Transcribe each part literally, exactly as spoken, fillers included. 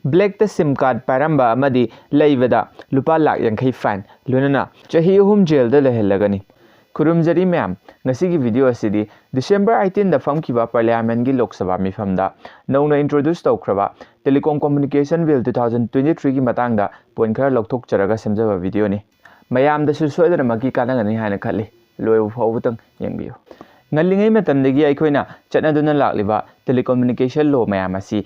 ꯕ꯭ꯂꯦꯛꯇ ꯁꯤꯝ card ꯄꯥꯏꯔꯝꯕ ꯑꯃꯗꯤ ꯂꯩꯕꯗ ꯂꯨꯄꯥ ꯂꯥꯛ ꯌꯥꯡꯈꯩ ꯐꯥꯏꯟ, ꯂꯣꯏꯅꯅ ꯆꯍꯤ ꯑꯍꯨꯝ ꯖꯦꯜꯗ ꯂꯩꯍꯜꯂꯒꯅꯤ꯫ ꯈꯨꯔꯨꯝꯖꯔꯤ ꯃꯌꯥꯝ, ꯉꯁꯤꯒꯤ ꯚꯤꯗꯤꯑꯣ ꯑꯁꯤꯗꯤ ꯗꯤꯁꯦꯝꯕꯔ ꯑꯩꯠꯇꯤꯟꯗ ꯐꯝꯈꯤꯕ ꯄꯥꯔꯂꯤꯌꯥꯃꯦꯟꯒꯤ ꯂꯣꯛ ꯁꯚꯥ ꯃꯤꯐꯝꯗ ꯅꯧꯅ ꯏꯟꯇ꯭ꯔꯣꯗ꯭ꯌꯨꯁ ꯇꯧꯈ꯭ꯔꯕ telecom communication bill two thousand twenty ꯊ꯭ꯔꯤꯒꯤ ꯃꯇꯥꯡꯗ ꯄꯣꯏꯟꯠ ꯈꯔ ꯂꯧꯊꯣꯛꯆꯔꯒ ꯁꯦꯝꯖꯕ ꯚꯤꯗꯤꯑꯣꯅꯤ꯫ ꯃꯌꯥꯝꯗꯁꯨ ꯁꯣꯏꯗꯅꯃꯛꯀꯤ ꯀꯥꯟꯅꯒꯅꯤ ꯍꯥꯏꯅ ꯈꯜꯂꯤ꯫ ꯂꯣꯏꯕ ꯐꯥꯎꯕꯇꯪ ꯌꯦꯡꯕꯤꯌꯨ꯫ ꯉꯜꯂꯤꯉꯩ ꯃꯇꯝꯗꯒꯤ ꯑꯩꯈꯣꯏꯅ ꯆꯠꯅꯗꯨꯅ ꯂꯥꯛꯂꯤꯕ ꯇꯦꯂꯤꯀꯝꯃ꯭ꯌꯨꯅꯤꯀꯦꯁꯟ ꯂꯣ ꯃꯌꯥꯝ ꯑꯁꯤ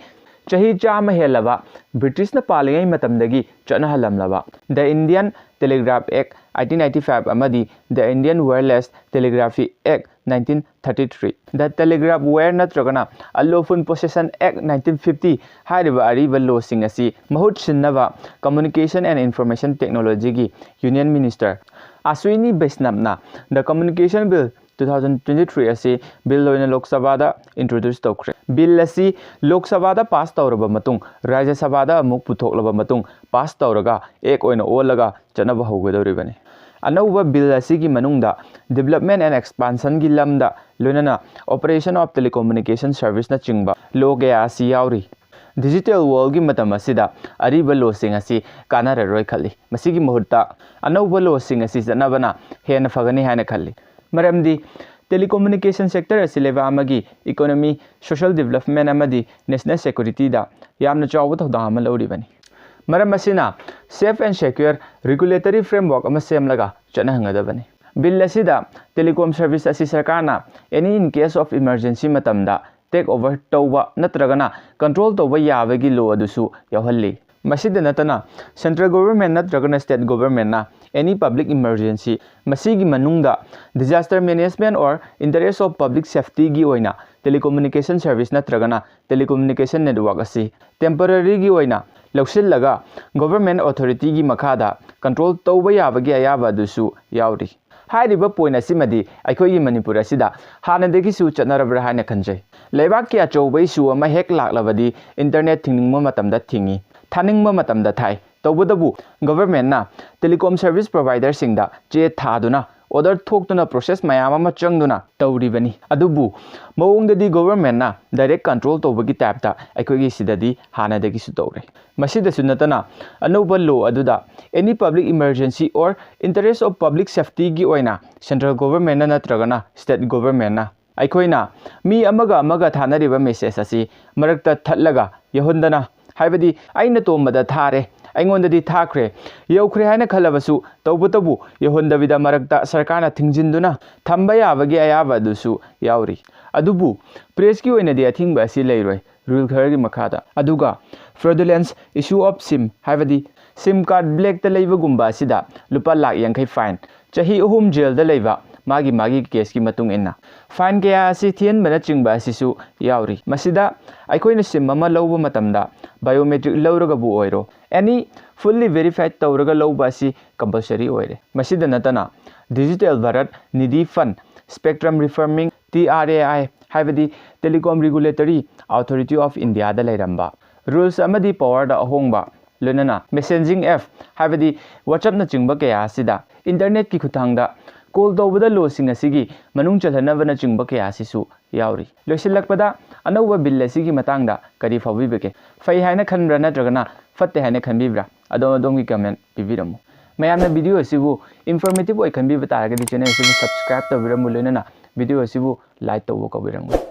ꯆꯍꯤ ꯆꯥꯝꯃ ꯍꯦꯜꯂꯕ ꯕ꯭ꯔꯤꯇꯤꯁꯅ ꯄꯥꯜꯂꯤꯉꯩ ꯃꯇꯝꯗꯒꯤ ꯆꯠꯅꯍꯜꯂꯝꯂꯕ The Indian Telegraph Act eighteen ninety five ꯑꯃꯗꯤ The Indian Wireless Telegraphy Act nineteen thirty three, The Telegraph Wire ꯅꯠꯇ꯭ꯔꯒꯅ Unlawful Possession Act nineteen fifty ꯍꯥꯏꯔꯤꯕ ꯑꯔꯤꯕ ꯂꯣꯁꯤꯡ ꯑꯁꯤ ꯃꯍꯨꯠ ꯁꯤꯟꯅꯕ Communication and Information Technologyꯒꯤ ꯌꯨꯅꯤꯌꯟ ꯃꯤꯅꯤꯁꯇꯔ ꯑꯁ꯭ꯋꯤꯅꯤ ꯕꯩꯁꯅꯞꯅ The Communication Bill two thousand twenty three ꯑꯁꯤ ꯕꯤꯜ ꯑꯣꯏꯅ ꯂꯣꯛ ꯁꯚꯥꯗ ꯏꯟꯇ꯭ꯔꯣꯗ꯭ꯌꯨꯁ ꯇꯧꯈ꯭ꯔꯦ꯫ ꯕꯤꯜ ꯑꯁꯤ ꯂꯣꯛ ꯁꯚꯥꯗ ꯄꯥꯁ ꯇꯧꯔꯕ ꯃꯇꯨꯡ ꯔꯥꯖ꯭ꯌ ꯁꯚꯥꯗ ꯑꯃꯨꯛ ꯄꯨꯊꯣꯛꯂꯕ ꯃꯇꯨꯡ ꯄꯥꯁ ꯇꯧꯔꯒ ꯑꯦꯛ ꯑꯣꯏꯅ ꯑꯣꯜꯂꯒ ꯆꯠꯅꯕ ꯍꯧꯒꯗꯧꯔꯤꯕꯅꯤ꯫ ꯑꯅꯧꯕ ꯕꯤꯜ ꯑꯁꯤꯒꯤ ꯃꯅꯨꯡꯗ ꯗꯤꯕꯦꯂꯞꯃꯦꯟ ꯑꯦꯟ ꯑꯦꯛꯁꯄꯥꯟꯁꯟꯒꯤ ꯂꯝꯗ ꯂꯣꯏꯅꯅ Operation of Telecommunication Serviceꯅꯆꯤꯡꯕ ꯂꯣ ꯀꯌꯥ ꯑꯁꯤ ꯌꯥꯎꯔꯤ꯫ ꯗꯤꯖꯤꯇꯦꯜ ꯋꯥꯔꯜꯒꯤ ꯃꯇꯝ ꯑꯁꯤꯗ ꯑꯔꯤꯕ ꯂꯣꯁꯤꯡ ꯑꯁꯤ ꯀꯥꯟꯅꯔꯔꯣꯏ ꯈꯜꯂꯤ꯫ ꯃꯁꯤꯒꯤ ꯃꯍꯨꯠꯇ ꯑꯅꯧꯕ ꯂꯣꯁꯤꯡ ꯑꯁꯤ ꯆꯠꯅꯕꯅ ꯍꯦꯟꯅ ꯐꯒꯅꯤ ꯍꯥꯏꯅ ꯈꯜꯂꯤ꯫ ꯃꯔꯝꯗꯤ ꯇꯦꯂꯤꯀꯝꯃ꯭ꯌꯨꯅꯤꯀꯦꯁꯟ ꯁꯦꯛꯇꯔ ꯑꯁꯤ ꯂꯩꯕꯥꯛ ꯑꯃꯒꯤ ꯏꯀꯣꯅꯣꯃꯤ, ꯁꯣꯁꯤꯌꯦꯜ ꯗꯤꯕꯦꯂꯞꯃꯦꯟ ꯑꯃꯗꯤ ꯅꯦꯁꯅꯦꯜ ꯁꯦꯀ꯭ꯌꯨꯔꯤꯇꯤꯗ ꯌꯥꯝꯅ ꯆꯥꯎꯕ ꯊꯧꯗꯥꯡ ꯑꯃ ꯂꯧꯔꯤꯕꯅꯤ꯫ ꯃꯔꯝ ꯑꯁꯤꯅ safe and secure regulatory framework ꯑꯃ ꯁꯦꯝꯂꯒ ꯆꯠꯅꯍꯟꯒꯗꯕꯅꯤ꯫ ꯕꯤꯜ ꯑꯁꯤꯗ ꯇꯦꯂꯤꯀꯣꯝ ꯁꯔꯚꯤꯁ ꯑꯁꯤ ꯁꯔꯀꯥꯔꯅ any in case of emergency ꯃꯇꯝꯗ ꯇꯦꯛ ꯑꯣꯚꯔ ꯇꯧꯕ ꯅꯠꯇ꯭ꯔꯒꯅ ꯀꯟꯇ꯭ꯔꯣꯜ ꯇꯧꯕ ꯌꯥꯕꯒꯤ ꯂꯣ ꯑꯗꯨꯁꯨ ꯌꯥꯎꯍꯜꯂꯤ꯫ ꯃꯁꯤꯗ ꯅꯠꯇꯅ ꯁꯦꯟꯇ꯭ꯔꯦꯜ ꯒꯣꯚꯔꯟꯃꯦꯟꯠ ꯅꯠꯇ꯭ꯔꯒꯅ ꯁ꯭ꯇꯦꯠ ꯒꯣꯚꯔꯟꯃꯦꯟꯠꯅ any public emergency, ꯃꯁꯤꯒꯤ ꯃꯅꯨꯡꯗ Disaster Management or Interest of Public Safetyꯒꯤ ꯑꯣꯏꯅ ꯇꯦꯂꯤꯀꯝꯃ꯭ꯌꯨꯅꯤꯀꯦꯁꯟ ꯁꯔꯚꯤꯁ ꯅꯠꯇ꯭ꯔꯒꯅ ꯇꯦꯂꯤꯀꯝꯃ꯭ꯌꯨꯅꯤꯀꯦꯁꯟ ꯅꯦꯠꯋꯥꯔꯛ ꯑꯁꯤ ꯇꯦꯝꯄꯔꯔꯤꯒꯤ ꯑꯣꯏꯅ ꯂꯧꯁꯤꯜꯂꯒ ꯒꯣꯚꯔꯟꯃꯦꯟꯠ ꯑꯣꯊꯣꯔꯤꯇꯤꯒꯤ ꯃꯈꯥꯗ ꯀꯟꯇ꯭ꯔꯣꯜ ꯇꯧꯕ ꯌꯥꯕꯒꯤ ꯑꯌꯥꯕ ꯑꯗꯨꯁꯨ ꯌꯥꯎꯔꯤ꯫ ꯍꯥꯏꯔꯤꯕ ꯄꯣꯏꯟꯠ ꯑꯁꯤꯃꯗꯤ ꯑꯩꯈꯣꯏꯒꯤ ꯃꯅꯤꯄꯨꯔ ꯑꯁꯤꯗ ꯍꯥꯟꯅꯗꯒꯤꯁꯨ ꯆꯠꯅꯔꯕ꯭ꯔꯥ ꯍꯥꯏꯅ ꯈꯟꯖꯩ꯫ ꯂꯩꯕꯥꯛꯀꯤ ꯑꯆꯧꯕ ꯏꯁꯨ ꯑꯃ ꯍꯦꯛ ꯂꯥꯛꯂꯕꯗꯤ ꯏꯟꯇꯔꯅꯦꯠ ꯊꯤꯡꯅꯤꯡꯕ ꯃꯇꯝꯗ ꯊꯤꯡꯏ, ꯊꯥꯅꯤꯡꯕ ꯃꯇꯝꯗ ꯊꯥꯏ꯫ ꯇꯧꯕꯇꯕꯨ ꯒꯣꯚꯔꯟꯃꯦꯟꯠꯅ ꯇꯦꯂꯤꯀꯣꯝ ꯁꯔꯚꯤꯁ ꯄ꯭ꯔꯣꯚꯥꯏꯗꯔꯁꯤꯡꯗ ꯆꯦ ꯊꯥꯗꯨꯅ order ꯊꯣꯛꯇꯨꯅ process ꯃꯌꯥꯝ ꯑꯃ ꯆꯪꯗꯨꯅ ꯇꯧꯔꯤꯕꯅꯤ꯫ ꯑꯗꯨꯕꯨ ꯃꯑꯣꯡꯗꯗꯤ governmentꯅ direct control ꯇꯧꯕꯒꯤ typeꯇ ꯑꯩꯈꯣꯏꯒꯤ ꯁꯤꯗꯗꯤ ꯍꯥꯟꯅꯗꯒꯤꯁꯨ ꯇꯧꯔꯦ꯫ ꯃꯁꯤꯗꯁꯨ ꯅꯠꯇꯅ ꯑꯅꯧꯕ law ꯑꯗꯨꯗ any public emergency or interest of public safetyꯒꯤ ꯑꯣꯏꯅ central governmentꯅ ꯅꯠꯇ꯭ꯔꯒꯅ state governmentꯅ ꯑꯩꯈꯣꯏꯅ ꯃꯤ ꯑꯃꯒ ꯑꯃꯒ ꯊꯥꯅꯔꯤꯕ message ꯑꯁꯤ ꯃꯔꯛꯇ ꯊꯠꯂꯒ ꯌꯧꯍꯟꯗꯅ, ꯍꯥꯏꯕꯗꯤ ꯑꯩꯅ ꯇꯣꯝꯕꯗ ꯊꯥꯔꯦ, ꯑꯩꯉꯣꯟꯗꯗꯤ ꯊꯥꯈ꯭ꯔꯦ, ꯌꯧꯈ꯭ꯔꯦ ꯍꯥꯏꯅ ꯈꯜꯂꯕꯁꯨ ꯇꯧꯕꯇꯕꯨ ꯌꯧꯍꯟꯗꯕꯤꯗ ꯃꯔꯛꯇ ꯁꯔꯀꯥꯔꯅ ꯊꯤꯡꯖꯤꯟꯗꯨꯅ ꯊꯝꯕ ꯌꯥꯕꯒꯤ ꯑꯌꯥꯕ ꯑꯗꯨꯁꯨ ꯌꯥꯎꯔꯤ꯫ ꯑꯗꯨꯕꯨ pressꯀꯤ ꯑꯣꯏꯅꯗꯤ ꯑꯊꯤꯡꯕ ꯑꯁꯤ ꯂꯩꯔꯣꯏ rule ꯈꯔꯒꯤ ꯃꯈꯥꯗ꯫ ꯑꯗꯨꯒ fraudulence issue of SIM, ꯍꯥꯏꯕꯗꯤ SIM card blackꯇ ꯂꯩꯕꯒꯨꯝꯕ ꯑꯁꯤꯗ ꯂꯨꯄꯥ ꯂꯥꯈ ꯌꯥꯡꯈꯩ fine, ꯆꯍꯤ ꯑꯍꯨꯝ jailꯗ ꯂꯩꯕ ꯃꯥꯒꯤ ꯃꯥꯒꯤ caseꯀꯤ ꯃꯇꯨꯡ ꯏꯟꯅ꯫ Fine ꯀꯌꯥ ꯑꯁꯤ ꯊꯤꯍꯟꯕꯅꯆꯤꯡꯕ ꯑꯁꯤꯁꯨ ꯌꯥꯎꯔꯤ꯫ ꯃꯁꯤꯗ ꯑꯩꯈꯣꯏꯅ SIM ꯑꯃ ꯂꯧꯕ ꯃꯇꯝꯗ biometric ꯂꯧꯔꯒꯕꯨ ꯑꯣꯏꯔꯣ, any fully verified ꯇꯧꯔꯒ ꯂꯧꯕ ꯑꯁꯤ compulsory ꯑꯣꯏꯔꯦ꯫ ꯃꯁꯤꯗ ꯅꯠꯇꯅ Digital Bharat Nidhi Fund, Spectrum Reforming, TRAI, ꯍꯥꯏꯕꯗꯤ Telecom Regulatory Authority of Indiaꯗ ꯂꯩꯔꯝꯕ rules ꯑꯃꯗꯤ powerꯗ ꯑꯍꯣꯡꯕ, ꯂꯣꯏꯅꯅ messaging app, ꯍꯥꯏꯕꯗꯤ WhatsAppꯅꯆꯤꯡꯕ ꯀꯌꯥ ꯑꯁꯤꯗ internetꯀꯤ ꯈꯨꯠꯊꯥꯡꯗ call ꯇꯧꯕꯗ lawꯁꯤꯡ ꯑꯁꯤꯒꯤ ꯃꯅꯨꯡ ꯆꯜꯍꯟꯅꯕꯅꯆꯤꯡꯕ ꯀꯌꯥ ꯑꯁꯤꯁꯨ ꯌꯥꯎꯔꯤ꯫ ꯂꯣꯏꯁꯤꯜꯂꯛꯄꯗ, ꯑꯅꯧꯕ bill ꯑꯁꯤꯒꯤ ꯃꯇꯥꯡꯗ ꯀꯔꯤ ꯐꯥꯎꯕꯤꯕꯒꯦ? ꯐꯩ ꯍꯥꯏꯅ ꯈꯟꯕ꯭ꯔꯥ ꯅꯠꯇ꯭ꯔꯒꯅ ꯐꯠꯇꯦ ꯍꯥꯏꯅ ꯈꯟꯕꯤꯕ꯭ꯔꯥ? ꯑꯗꯣꯝ ꯑꯗꯣꯝꯒꯤ comment ꯄꯤꯕꯤꯔꯝꯃꯨ꯫ ꯃꯌꯥꯝꯅ video ꯑꯁꯤꯕꯨ informative ꯑꯣꯏ ꯈꯟꯕꯤꯕ ꯇꯥꯔꯒꯗꯤ channel ꯑꯁꯤꯕꯨ subscribe ꯇꯧꯕꯤꯔꯝꯃꯨ, ꯂꯣꯏꯅꯅ video ꯑꯁꯤꯕꯨ like ꯇꯧꯕ ꯀꯥꯎꯕꯤꯔꯝꯒꯅꯨ꯫